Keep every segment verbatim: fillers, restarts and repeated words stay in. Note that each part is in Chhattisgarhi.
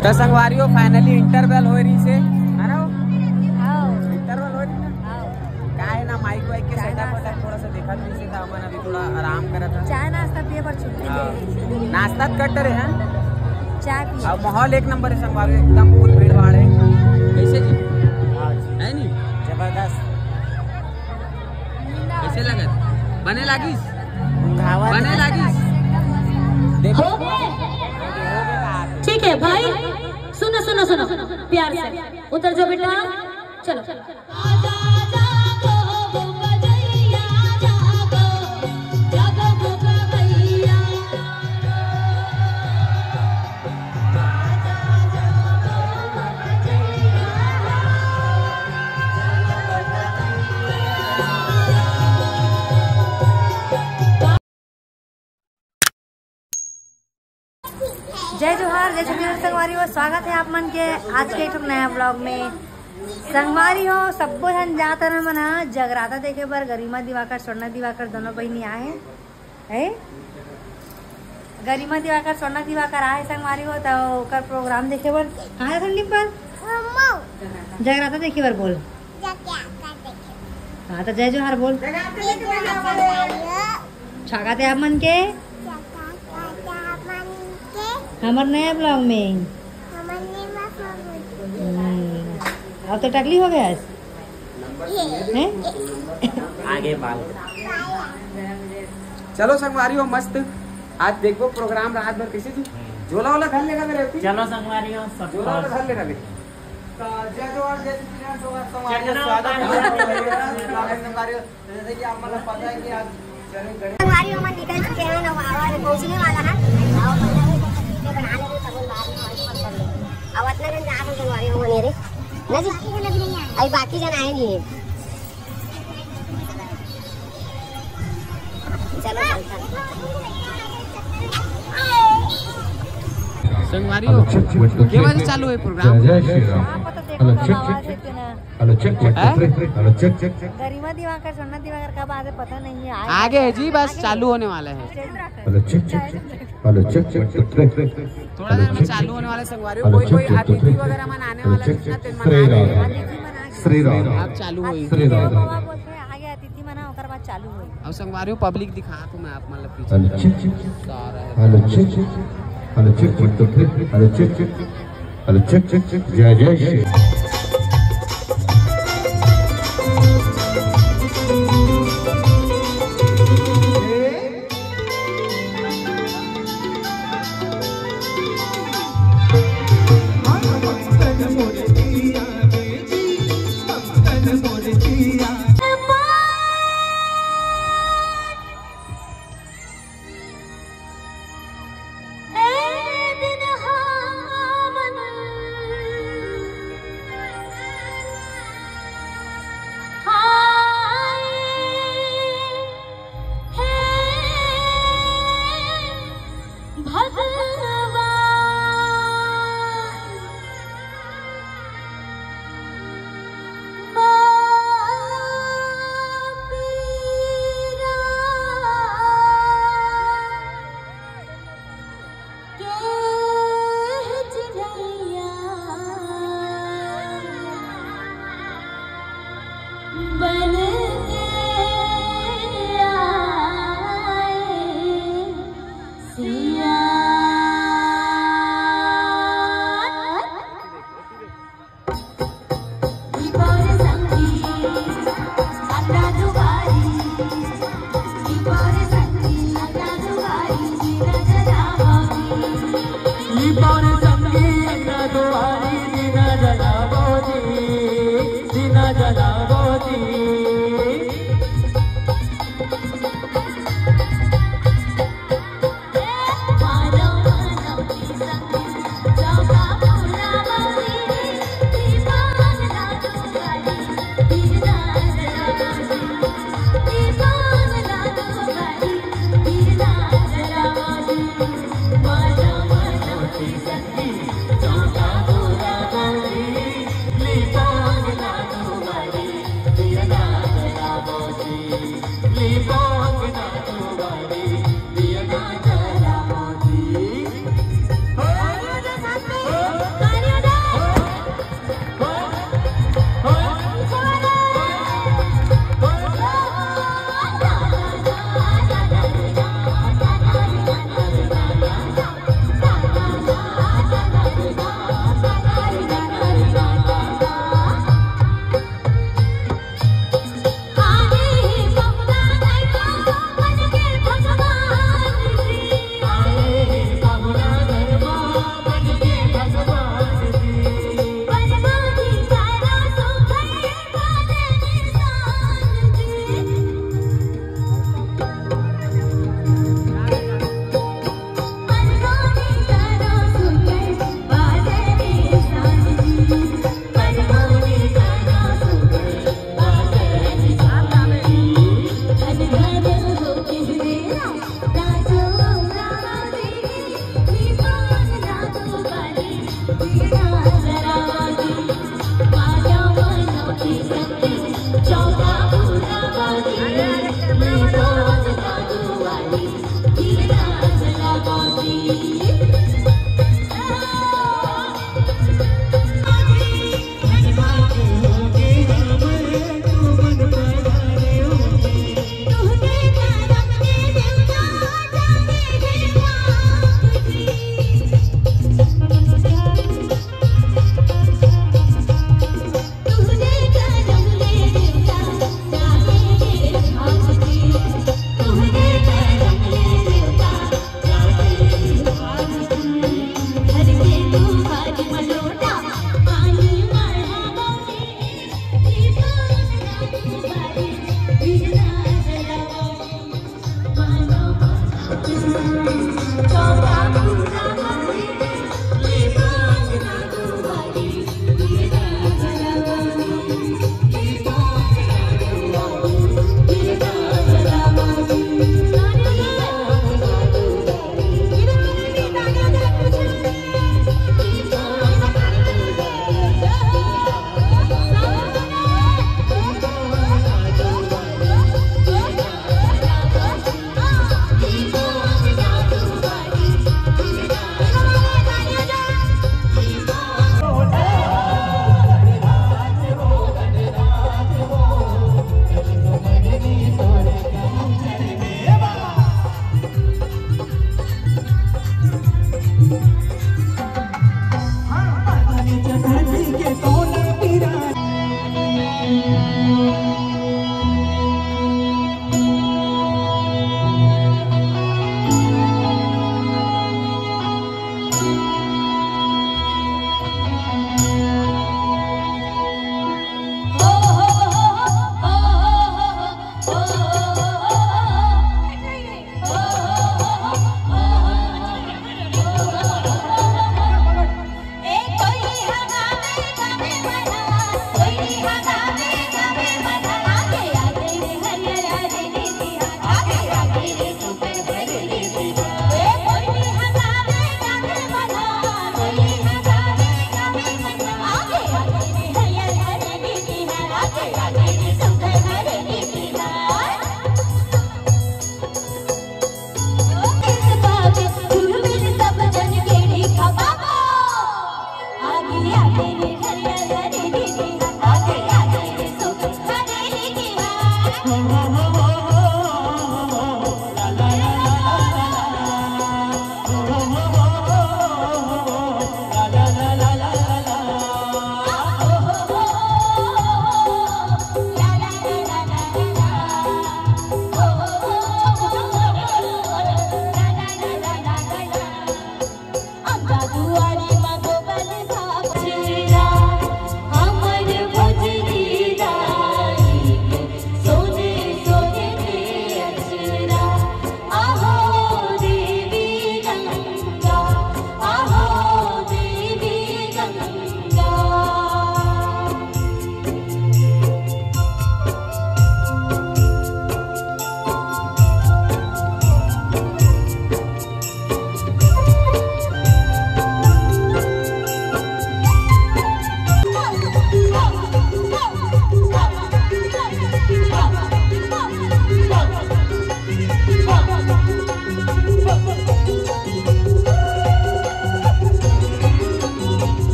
तो संगवारी हो, finally interval होए रहिसे, है ना? हाँ। Interval होए रहिसे ना? हाँ। का है ना, mic वाइक के setup वेटअप थोड़ा सा देखा तो इसे, तो हमन अभी थोड़ा आराम करत हन। चाय नाश्ता पिए बर छुट्टी हाँ। दे। नाश्ता तो करते रहे हैं। चाय पिए। अब माहौल एक नंबर है संगवारी, एकदम full भीड़ भाड़ है। कैसे जी? है नहीं? जबरदस्त। कैसे लगत? बने लागिस? बने लागिस? देखो। ठीक है भाई, सुनो, सुनो, सुनो, प्यार से उतर जाओ बेटा, चलो। जय जोहार, जय छत्तीसगढ़ संगवारी हो, स्वागत है आप मन के आज के एक ठो नया vlog में। संगवारी हो, सब्बो झन जात हन मन ह जगराता देखे बर, गरिमा दिवाकर, स्वर्णा दिवाकर दोनों बहिनी आए हैं। ए? गरिमा दिवाकर, स्वर्णा दिवाकर आए संगवारी हो, त ओकर program देखे बर कहाँ जाथन डिम्पल? जगराता देखे बर बोल। हाँ, तो जय जोहार बोल। स्वागत है आप मन के हमर नया vlog में। हम्म, अब तो टकली हो गया है। हैं? आगे बाल। चलो संगवारी हो, मस्त आज देखबो program रात भर कैसे जी। झोला वाला धर लेगा मेरे अभी। चलो संगवारी हो, सब झोला वाला धर लेना बे। तो जय जोहार, जय श्री कृष्ण, संगवारी हो, स्वागत है संगवारी हो। तो जैसे कि आप मतलब पता है कि आज संगवारी हमन निकल चुके हैं ना, आवा पहुंचने वाला है। आओ, पहले ही वीडियो बना लेंगे, तब हम बाद में कॉल कर लेंगे। अब इतना दिन रात में संगवारी हमन ये रे। ना जी? अभी बाकी जन आए नहीं है। चलो, चलता है। संगवारी हो, के बजे चालू है program? जय जय Shri Ram. Hello, check, check. Hello, check, check, हैं? Check, check. Hello, check, check. Garima Diwakar, Swarna Diwakar कब आ रहे पता नहीं है। आगे है जी, बस चालू होने वाला है। Hello, check, check, check. Hello, check, check, check, check. थोड़ा देर में चालू होने वाला है संगवारी हो। कोई, कोई अतिथि वगैरह मन आने वाला है, जितना दिन मन श्री राम। श्री राम। अब चालू होई। श्री राम। आगे अतिथि मन ह, ओकर बाद चालू होई। अब संगवारी हो, public दिखात हूँ मैं आप मन ला पीछे। Hello, check, check. सारा है। Hello, check, check. Hello, check, check, check. Hello, check, check. Hello, check, check, check. जय जय श्री।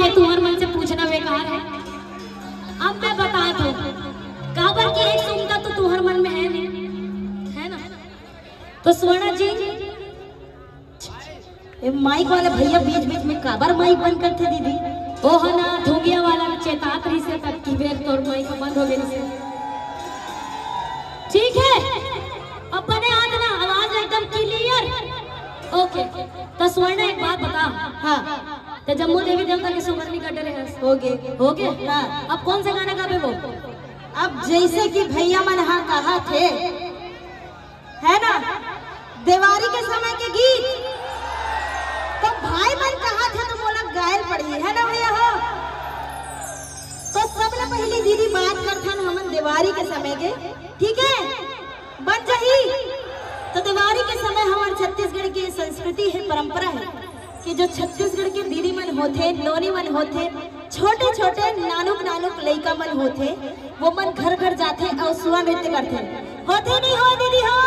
ये तुंहर मन से पूछना बेकार है। अब मैं बता दूं, काबर कि एक सुमता तो तुंहर मन में है नहीं, है ना? तो स्वर्णा जी, ये माइक वाला भैया बीच बीच में काबर माइक बंद करथे दीदी? ओह ना, धुंगिया वाला चेतात रहिसे, तब की बेर तोर माइक बंद हो गइसे। ठीक है, अब बने आज ना आवाज एकदम क्लियर। ओके, तो स्वर्णा एक बात बता। हाँ। तो जम्मो देवी देवता के सुमरनी कर डरे हस। हो गे। हो गे? हाँ। अब कौन सा गाना गाबे वो? अब जैसे कि भैया मन हाँ कहा थे, है ना, देवारी के समय के गीत, तो भाई मन कहा थे तो मोला गायल पड़ी, है ना भैया हो? तो सबले पहली दीदी बात करथन हमन देवारी के समय के, ठीक है, बन जाही। तो देवारी के समय हमार छत्तीसगढ़ के संस्कृति है, परंपरा है कि जो छत्तीसगढ़ के दीदी मन होथे, नोनी मन होथे, छोटे छोटे नानुक नानुक लइका मन होथे, वो मन घर घर जाथे अउ सुआ नृत्य करथे। होथे नहीं हो दीदी हो?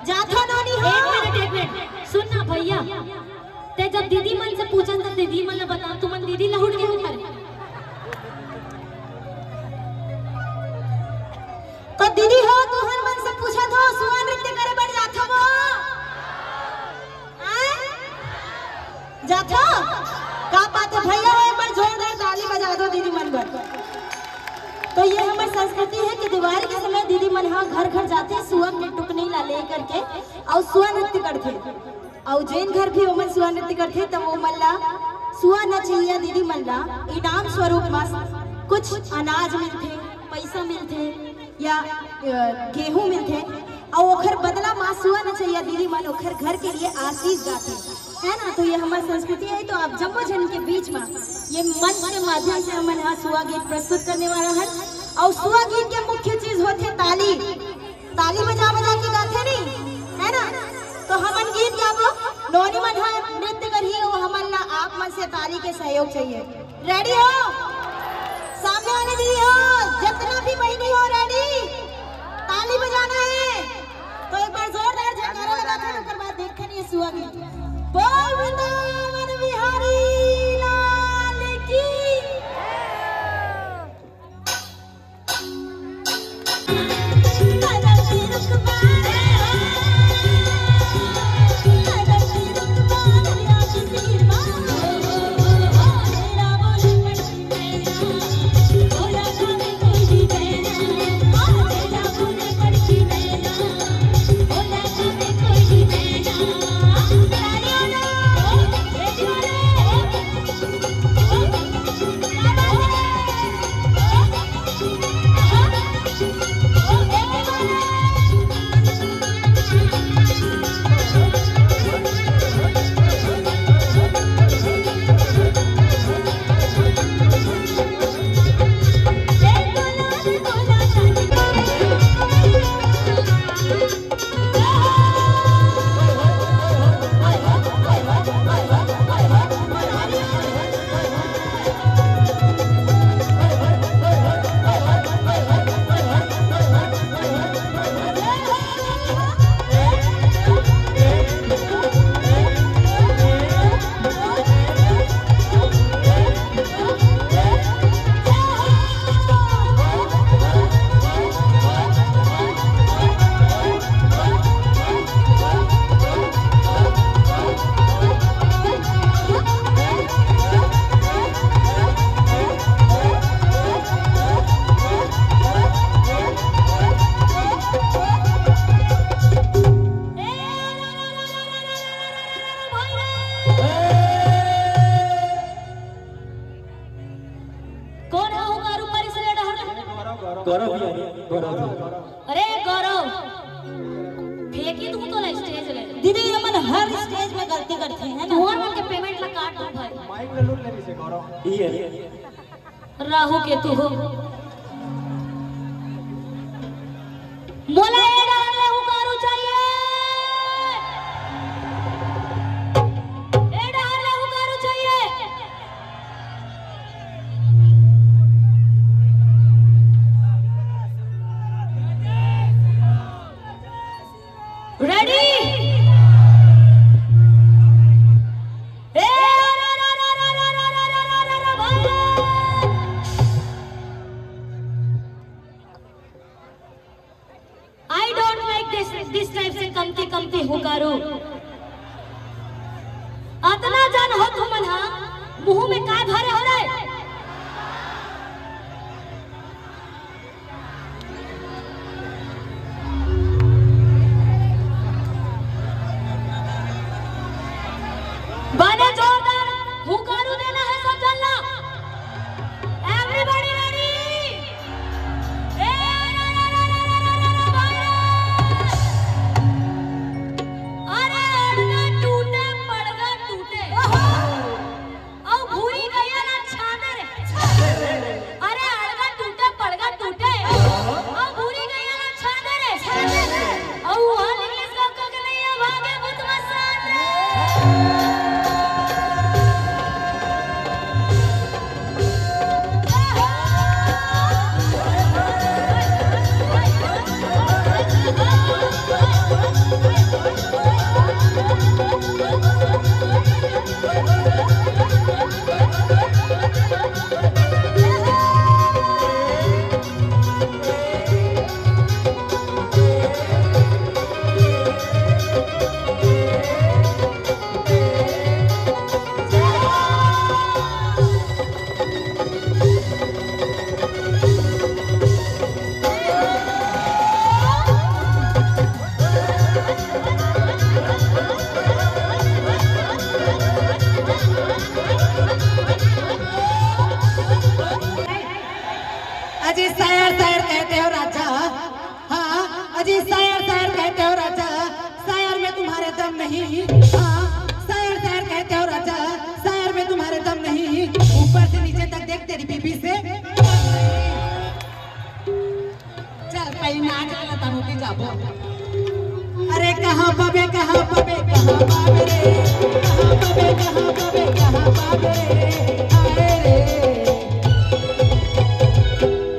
जाथो नोनी हो? एक मिनट, एक मिनट, सुन ना भैया, ते जब दीदी मन से पूछन त दीदी मन ला बता, तुमन दीदी लहुट के उठा ले। तो दीदी हो, तुहर मन से पूछत हो, सुआ नृत्य करे बर जाथो वो? आय? जाथो? का बात है भैया, एक बार जोरदार ताली बजा दो दीदी मन बर। तो ये हमर संस्कृति है कि देवारी के समय दीदी मन ह घर घर जाथे सुआ के टुकनी ला लेकर के अउ सुआ नृत्य करथे। अउ जेन घर भी ओमन सुआ नृत्य करथे त ओमन ला सुआ नचइया दीदी मन ला इनाम स्वरूप म कुछ अनाज मिलथे, पैसा मिलथे या अ, गेहूं मिलथे। अउ ओखर बदला म सुआ नचइया दीदी मन ओखर घर के लिए आशीष गाथे, है ना? तो ये हमर संस्कृति है। तो आप जम्मो झन के बीच म ये मंच के माध्यम से हमन ह सुआ गीत प्रस्तुत करने वाला है। अउ सुआ गीत के मुख्य चीज होथे ताली। ताली बजा बजा के गाथे नहीं, है ना? तो हमन गीत गाबो, नोनी मन ह नृत्य करही, वो हमन ला आप मन से ताली के सहयोग चाहिए। रेडी हो? सामने वाले दीदी हो, जितना भी बहिनी हो, रेडी? ताली बजाना है। तो एक बार जोरदार जयकारा लगा के ओकर बाद देखथन ये सुआ गीत। बोल वृंदावन बिहारी लाल की। कौन है वो गारू परिस रे डहर? गौरव भी है, गौरव भी। अरे गौरव, फेंकी तू तो ला स्टेज ले। दीदी, ये मन हर स्टेज में गलती करते हैं ना। तुहर मन के पेमेंट ला काट दो भाई। माइक ले लूट ले से गौरव। ये राहु केतु हो। मोला ए डहर ले हुकारू चाहिए, ए डहर ले हुकारू चाहिए। रेडी? ए, रा, रा, रा, रा, रा, रा, रा, रा, मुंह में काय भरे हो रे? बने जोरदार हुंकारू देना है सब झन ला। Everybody ready? ए, रा, रा, रा, रा, रा, रा, रा, रा, virus! अरे, अड़गा टूटे, पड़गा टूटे। अउ भूरी गैया ला छांदे रे। अरे, अड़गा टूटे, पड़गा टूटे। अउ भूरी गैया ला छांदे रे। अउ वहाँ निकलिस गौका के नैया भागे भूत मसान रे। अजी, शायर शायर कहते हो राजा, हाँ, अजी, शायर शायर कहते हो राजा, शायर में तुम्हारे दम नहीं। हाँ, शायर शायर कहते हो राजा, शायर में तुम्हारे दम नहीं। ऊपर से नीचे तक देख, तेरी बीबी से चल, पहले नाच वाला तनु की जाबो। अरे कहाँ पाबे, कहाँ पाबे, कहाँ पाबे रे? कहाँ पाबे, कहाँ पाबे, कहाँ पाबे रे? हाय रे।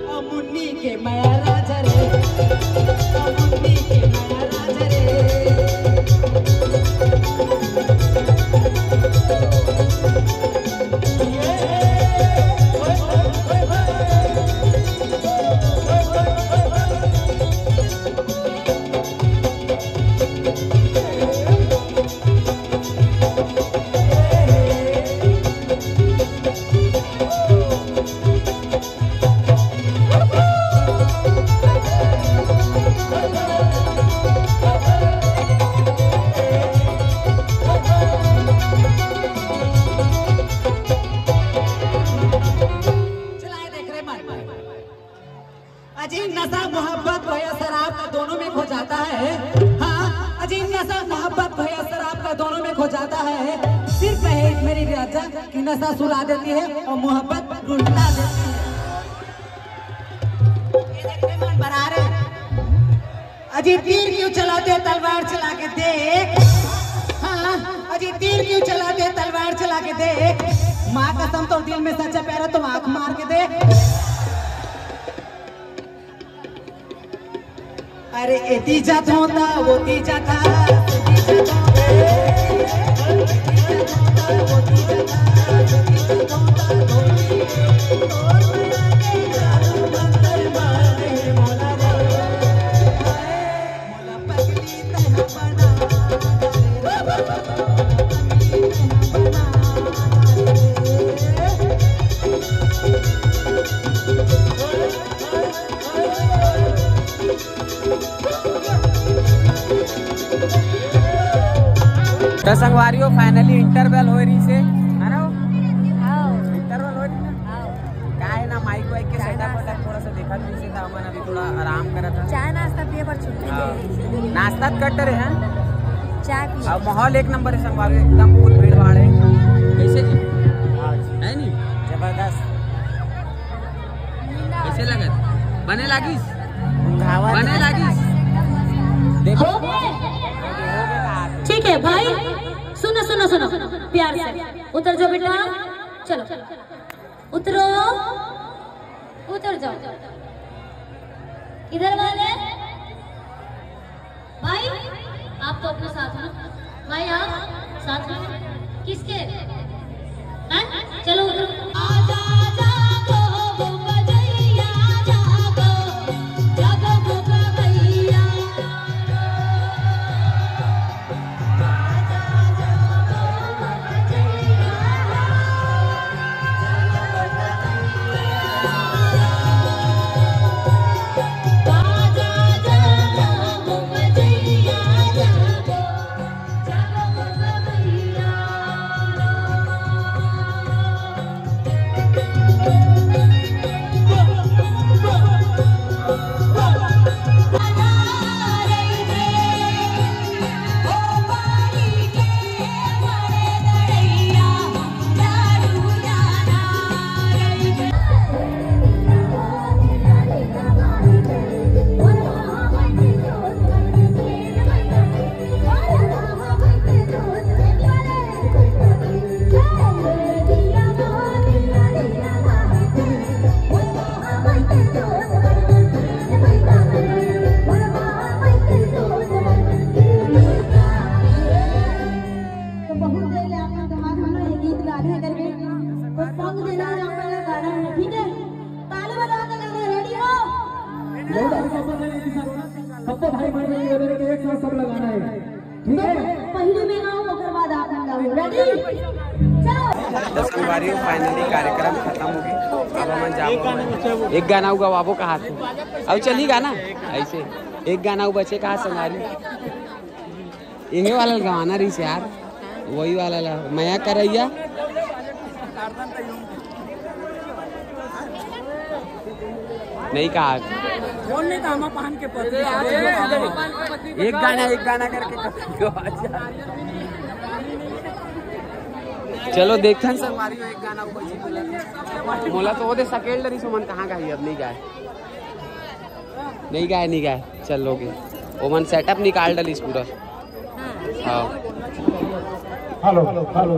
ओ मुन्नी के महाराज रे, ओ मुन्नी के महाराज रे। चलाए देख रे मन। अजी नशा मोहब्बत भैया शराब का दोनों में खो जाता है। हाँ, अजी नशा मोहब्बत भैया शराब का दोनों में खो जाता है। सिर्फ है एक मेरी राजा कि नशा सुला देती है और मोहब्बत रुला देती है। ये देख रे मन बना रहे। अजी तीर क्यों चलाते हो, तलवार चला के देख। हाँ, अजी तीर क्यों चलाते हो, तलवार चला के देख। माँ कसम, तो दिल में सच्चा प्यारा तो आंख मार के देख। अरे एती जात होता, ओती जात हा, एती जात होता, ओती जात हा, एती जात होता, धोती, तोर मया के जादू मंतर मारे मोला रे। मोला पगली तैं बना, पगली तैं बना। त संगवारी हो, finally interval होय रहिसे, है ना? हाँ। Interval होय रहिसे ना? हाँ। का है ना, mic वाइक के setup वेटअप थोड़ा सा देखा, तो इसे तो हमन अभी थोड़ा आराम करत हन। चाय नाश्ता पिए बर छुट्टी हाँ। दे। नाश्ता त कट रहे हैं। चाय पिए। अब माहौल एक नंबर है संगवारी, एकदम full भीड़ भाड़ है। कैसे जी? हाँ जी। है नी? जबरदस्त। कैसे लगत? बने लागिस? बने लागिस? देखो। हो गए। ठीक है भाई, सुनो, सुनो, सुनो, प्यार से उतर जाओ बेटा, चलो, उतरो, उतर जाओ। इधर वाले भाई, आप तो अपने साथ में, भाई, आप साथ में किसके? हैं? चलो उधर। आजा, जागो, बजैया, जागो, जगमग भैया। आजा, जागो, बजैया। सबको भाई बहन के लिए एक साथ सब लगाना है, ठीक है? पहले मैं गाऊं, ओकर बाद आप मन गाओ। रेडी? चलो। तो संगवारी, फाइनली कार्यक्रम खत्म हो गया। अब हमन जाबो, एक गाना गावाबो कहा थे। अब चली गाना ऐसे, एक गाना बचे कहा संगवारी। यही वाला गाना रही यार, वही वाला ला, मया करैया। नहीं कहा। कौन नहीं था, हम पान के पत्ती। एक गाना, एक गाना करके। चलो देखथन संगवारी, एक गाना ऊपर जी बोला। मोला तो वो दे सकेल डरी सुमन कहाँ गाई, अब नहीं गाए। नहीं गाए, नहीं गाए, चल लोगे। ओमन सेटअप निकाल डलिस पूरा। हाँ। Hello, hello.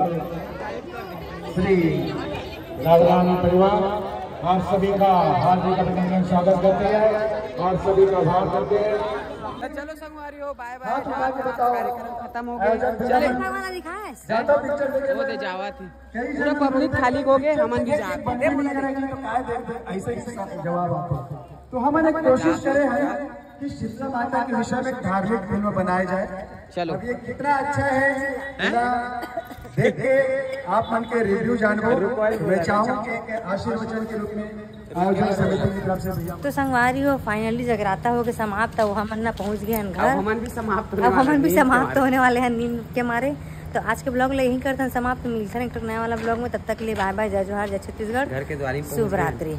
श्री राजधानी परिवार, आप सभी का हार्दिक अभिनंदन, स्वागत करते हैं और सभी का आभार करते हैं। तो चलो संगवारी हो, बाय बाय। हाथ उठा के बताओ। कार्यक्रम खत्म हो गया। चले। ज्यादा पिक्चर देखे वो दे जावा थी। पूरा पब्लिक खाली हो गए, हमन भी जा। बंदे नहीं करेंगे तो काय देखते हैं? ऐसे ही जवाब आपको। तो हम एक कोशिश करे हैं कि शीतला माता के विषय में एक धार्मिक फिल्म बनाया जाए। चलो। अब ये कितना अच्छा है, पूरा देख के आप मन के रिव्यू जानबो। मैं चाहूँ कि एक आशीर्वचन के रूप में आयोजन समिति की तरफ से भैया। तो संगवारी हो, फाइनली जगराता हो के समाप्त। अब हमन ना पहुंच गए हन अब घर। हमन भी समाप्त होने अब वाले हमन भी हैं नींद के समाप्त मारे। होने वाले हैं नींद के मारे। तो आज के ब्लॉग ले यहीं करते हैं समाप्त। मिलते हैं एक ठो नया वाला ब्लॉग में, तब तक के लिए बाय बाय, जय जोहार, जय छत्तीसगढ़, घर के द्वारी में पहुंच शुभ गए। रात्रि।